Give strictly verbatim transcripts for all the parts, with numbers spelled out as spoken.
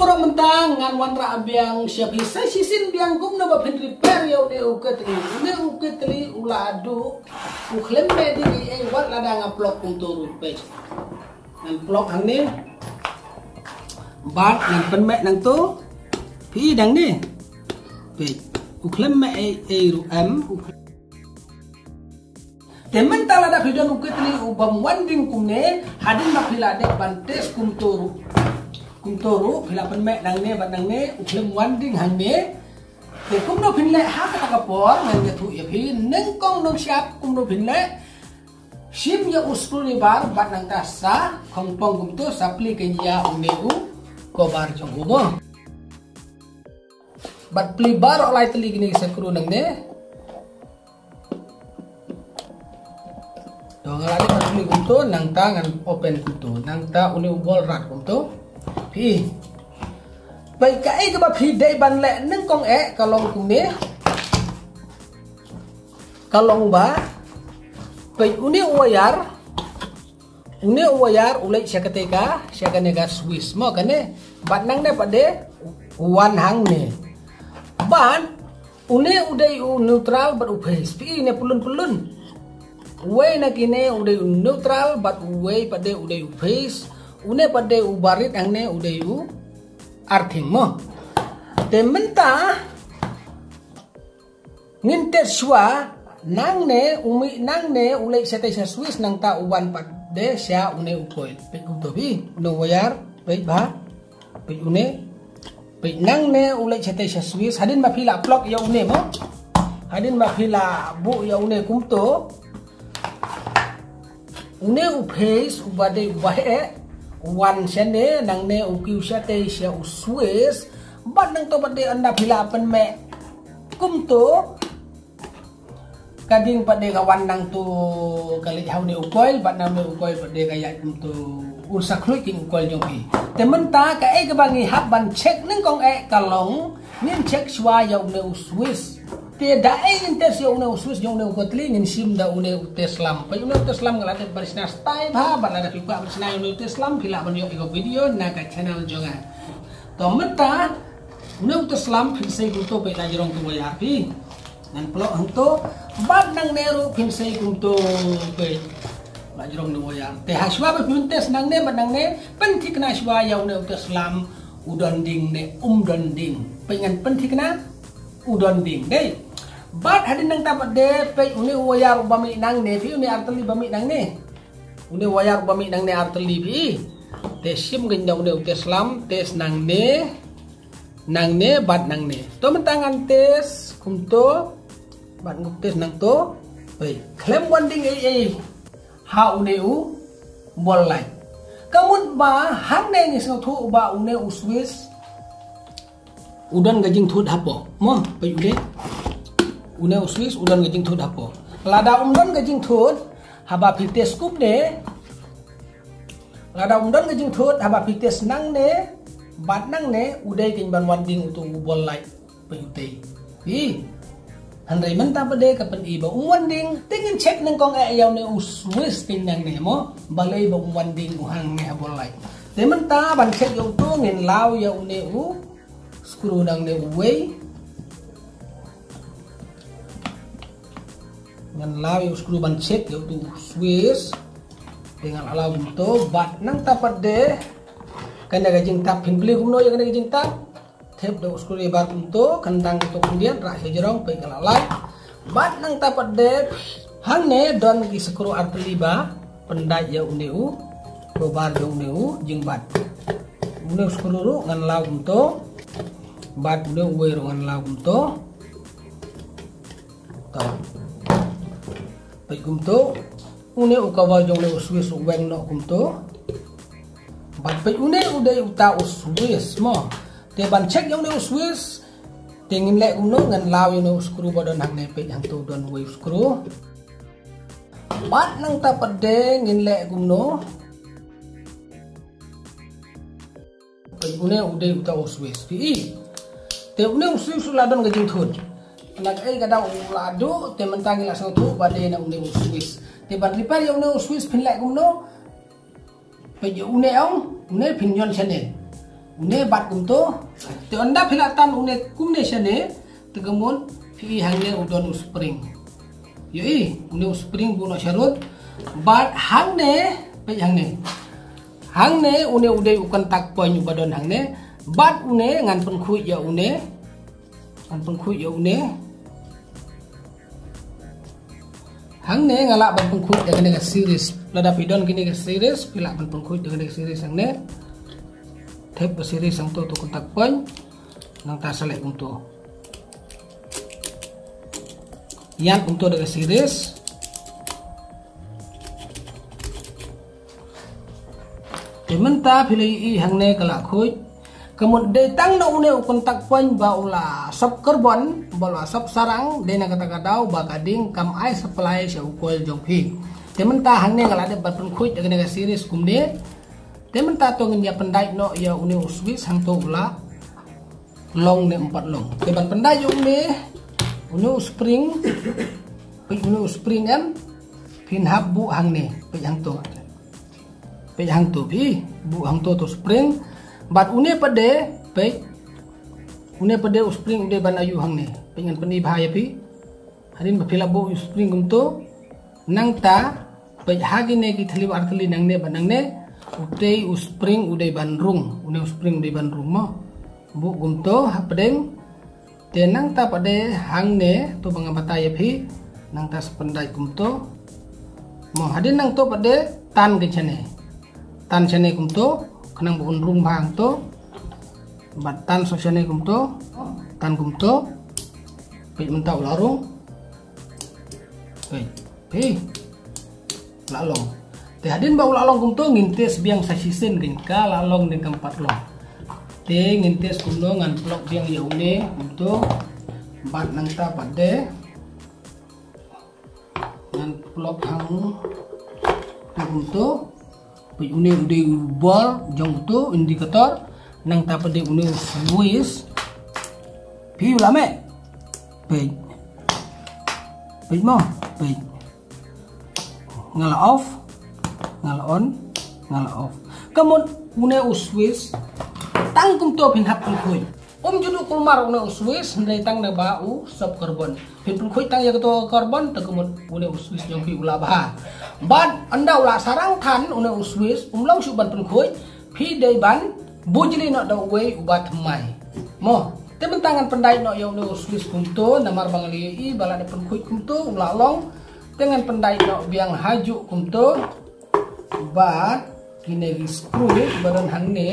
Ora mynta ngan wanrah biang sha phi sa shisien biang kumno ba phin repair ïa une u ketli. Une u ketli u la duh, u khlem meh ding ei ei wat lada nga plug kumto ruh peit. Ngan plug hangne. Bad ngan pynmeh nangto. Phi dang ne. Peit. U khlem meh ei ei ruh em. Te mynta lada phi don u ketli u bym wan ding kumne, hadien ba phi la dep ban test kumto ruh. Kumto ruh, phi la pynmeh nangne bad nangne, u khlem wan ding hangne. Te kumno phin leh ha kata ka por, ngan ïathuh ïa phi, nyngkong nyngshap kumno phin leh. Shim ïa u screwdriver, bad nangta sa, khongpong kumto, sa plie kynja une u cover jong u mo. Bad plie baroh lai tylli kine ki screw nangne. To nga la dep ban plie kumto, nangta ngan open kumto, nangta une u bol rat kumto. Phi. Peit kaei kaba phi dei ban leh nyngkong eh ka long kumne. Ka long ba. Peit une u wire. Une u wire u leit sha katei ka, sha kane ka switch mo kane. Bad nangne pat de u wan hangne. Bad une u dei u neutral bad u phase. Phi ne pylun pylun. Uwei na kine u dei u neutral bad uwei pat de u dei u phase. Une pat de u barit hangne u dei u earthing mo. Te mynta ngin test shuwa, nangne u mih nangne u leit shatei sha switch nangta u wan pat de sha une u coil. Peit kumto phi, une u wire, peit bha. Peit une. Peit nangne u leit shatei sha switch, hadien ba phi la plug ïa une mo. Hadien ba phi la buh ïa une kumto. Une u phase uba dei uba heh, u wan shane, nangne u kiew shatei sha u switch. Bad nangto pat de ynda phi la pynmeh kumto. Ka ding pat de ka wan nangto ka leit ha une u coil, bad na une u coil pat de ka ïaid kumto. Un sa khluit kin u coil jong phi. Te mynta kaei kaba ngi hap ban check nyngkong eh ka long, ngin check shuwa ïa une u switch. Te da ei ngin test ïa une u switch jong une u ketli, ngin shim da une u test lamp. Peit une u test lamp nga la dep ban shna style bha, bad lada phi kwah ban shna ïa une u test lamp, phi lah ban ïoh ïa ka video na ka channel jong nga. To mynta une u test lamp phin sei kumto peit la jrong tu wire phi. Ngan plug hangto. Bad nangne ruh phin sei kumto peit la jrong tu wire. Te ha shuwa ba phin test nangne bad nangne, pynthikna shuwa ïa une u test lamp u don ding ne um don ding. Peit ngan pynthikna u don ding dei. Bad hadien nangta pat de peit une u wire uba mih nangne phi, une artylli ba mih nangne. Une u wire uba mih nangne artylli phi. Te shim kynja une u test lamp, test nangne. Nangne bad nangne. To mynta ngan test kumto. Bad ngan test nangto. Peit. Khlem wan ding ei ei. Ha une u bol light. Ka mut ba hangne ngi sngewthuh ba une u switch u don ka jingthut hapoh. Mo, peit une. Une u switch u don ka jingthut hapoh. Lada um don ka jingthut, haba phi test kumne. Lada um don ka jingthut, haba phi test nangne, bad nangne, u dei kin ban wan ding uto u bol light. Peit utei. Phi. Hynrei mynta pat de ka pyni ba um wan ding, te ngin check nyngkong eh ïa une u switch kin nangne mo. Balei ba um wan ding u hangne ha bol light. Te mynta ban check ïa uto ngin law ïa une u screw nangne uwei. Ngan law ïa u screw ban check ïa uto u switch. Te ngan law kumto bad nangta pat de. Kane ka jingtap phin plie kumno ïa kane ka jingtap. Thep da u screw ïa bar kumto, khandang kumto khyndiat, rah sha jrong, peit ka la lait. Bad nangta pat de, hangne don ki screw artylli ba pyndait ïa une u, ba bar jong une u jingbat. Une u screw ruh ngan law kumto. Bad une uwei ruh ngan law kumto. To. Peit kumto. Une u cover jong une u switch u weng noh kumto. Bad peit une u dei uta u switch mo. Te ban check ïa une u switch. Te ngin leh kumno ngan law ïa une u screw ba don hangne peit hangto don uwei u screw. Bad nangta pat de ngin leh kumno. Peit une u dei uta u switch. Phi i. Te une u switch u la don ka jingthut. Na kaei ka daw u la duh, te mynta ngi la sngewthuh ba dei na une u switch. Te ban repair ïa une u switch phin leh kumno. Peit ïa une ong, une phin ñion shane. Une bad kumto. Te ynda phi la tan une kumne shane, te ka mut phi i hangne u don u spring. Ïohi, une u spring buh noh sharud. Bad hangne, peit hangne. Hangne une u dei u contact point uba don hangne. Bad une ngan pynkhuid ïa une. Ngan pynkhuid ïa une. Hangne nga lah ban pynkhuid da kane ka series. Lada phi don kane ka series, phi lah ban pynkhuid da kane ka series hangne. Thep ba series hangto to contact point. Nangta select kumto. Ïaid kumto da ka series. Te mynta phi la ïohi hangne ka la khuid. Ka mut dei tang na une u contact point ba u la sop carbon, ba u la sop sarang, dei na kata ka daw ba ka ding kam ai supply sha u coil jong phi. Te mynta hangne nga la dep ban pynkhuid da kane ka series kumne. Te mynta to ngin ïa pyndait noh ïa une u switch hangto u la long ne ym pat long. Te ban pyndait ïa une, une u spring, peit une u spring em, phin hap buh hangne, peit hangto. Peit hangto phi, buh hangto to spring. Bad une pat de, peit. Une pat de u spring u dei ban ayu hangne. Peit ngan pyni bha ïa phi. Hadien ba phi la buh u spring kumto. Nangta, peit ha kine ki thliew ar tylli nangne bad nangne. Utei u spring u dei ban rung. Une u spring u dei ban rung mo. Buh kumto, hapdeng. Te nangta pat de hangne, to ba nga batai ïa phi, nangta sa pyndait kumto. Mo, hadien nangto pat de tan ka shane. Tan shane kumto, khnang ba un rung bha hangto. Bad tan sa shane kumto, tan kumto. Peit mynta u la rung. Peit. Phi. La long. Te hadien ba u la long kumto ngin test biang sa shisien kein ka la long ne kam pat long. Te ngin test kumno ngan plug biang ïa une kumto. Bad nangta pat de. Ngan plug hangto kumto. Peit une u dei u bulb jong uto indicator. Nangta pat de une u switch. Phi u la meh. Peit. Peit mo. Peit. Nga la off. Nga la on. Nga la off. Ka mut une u switch. Tang kumto phin hap pynkhuid. Um ju duh kulmar une u switch, hynrei tang naba u sop carbon. Phin pynkhuid tang ïa kato carbon, te ka mut une u switch jong phi u la bha. Bad ynda u la sarang than une u switch, um long shuh ban pynkhuid, phi dei ban bujli noh da uwei uba thymmai. Mo, te mynta ngan pyndait noh ïa une u switch kumto, namar ba nga la ïohi ba lada pynkhuid kumto, u la long. Te ngan pyndait noh biang hajuh kumto. Bad kine ki screw ba don hangne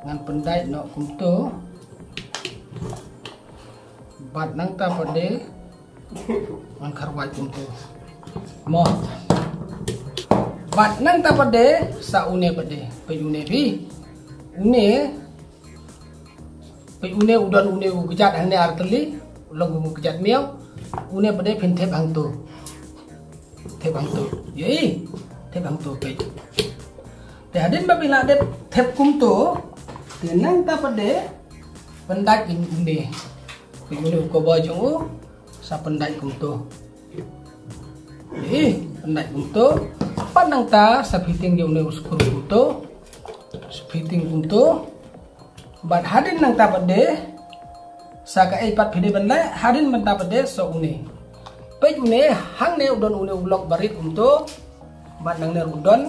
ngan pyndait noh kumto. Bad nangta pat de ngan kharwai kumto. Mo. Bad nangta pat de sa une pat de. Peit une phi. Une Peit une u don une u kjat hangne ar tylli, u long u kjat miaw, une pat de phin thep hangto. Thep hangto. Ïohi, thep hangto peit. Te hadien ba phi la dep thep kumto, te nangta pat de pyndait une. Peit une u cover jong u, sa pyndait kumto. Ïohi, pyndait kumto. Pat nangta sa fitting ïa une u screw kumto. Sa fitting kumto. Bad hadien nangta pat de sa kaei pat phi dei ban leh, hadien mynta pat de sa une. Peit une, hangne u don une u lock barit kumto. Bad nangne ruh u don.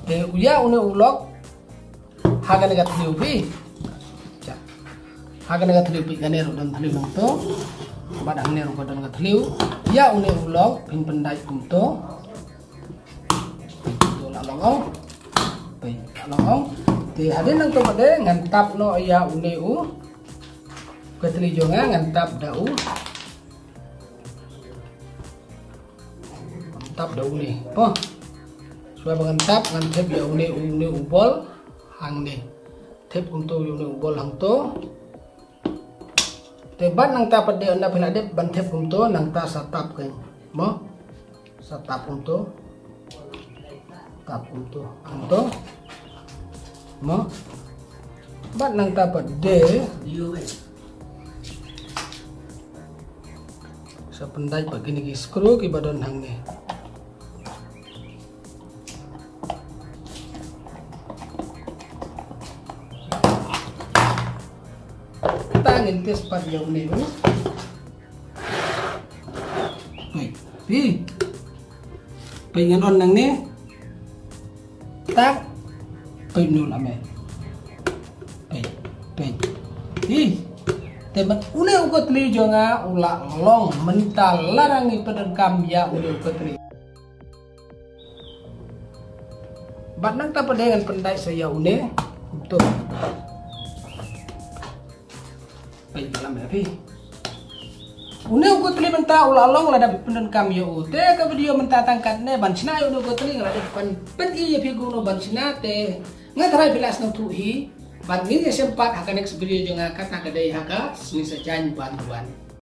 Te u ïa une u lock ha kane ka thliew phi. Cha. Ha kane ka thliew phi, kane ruh don thliew nangto. Bad hangne ruh ka don ka thliew. Ïa une u lock phin pyndait kumto. To la long ong. Peit, la long ong. Te hadien nangto pat de ngan tap noh ïa une u. Ka thliew jong nga ngan tap da u. Ngan tap da une. Pho. Shuwa ba ngan tap ngan thep ïa une u, une u bol hangne. Thep kumto ïa une u bol hangto. Te bad nangta pat de ynda phi la dep ban thep kumto nangta sa tap kein. Mo? Sa tap kumto. Tap kumto. Kumto. Mo? Bad nangta pat de sa pyndait pat kine ki screw kiba don hangne. Ta ngin test pat ïa une u. Peit. Peit. Peit ngan on nangne. Tak. Peit une u la meh. Peit. Peit. Ih. Te bad une u kotli jong nga u la long mynta lada ngi pyndonkam ïa une u kotli. Bad nangta pat de ngan pyndait sa ïa une. Tuh. Peit ba la meh phi. Une u kotli mynta u la long lada phi pyndonkam ïa u. Te ka video mynta tang katne, ban shna ïa une u kotli nga la dep ban pyni ïa phi kumno ban shna te. Nga tharai phi la sngewthuh hi. Bad ngin ïashem pat ha ka next video jong nga, kata ka dei ha ka sngi Saitjaiñ ban wan.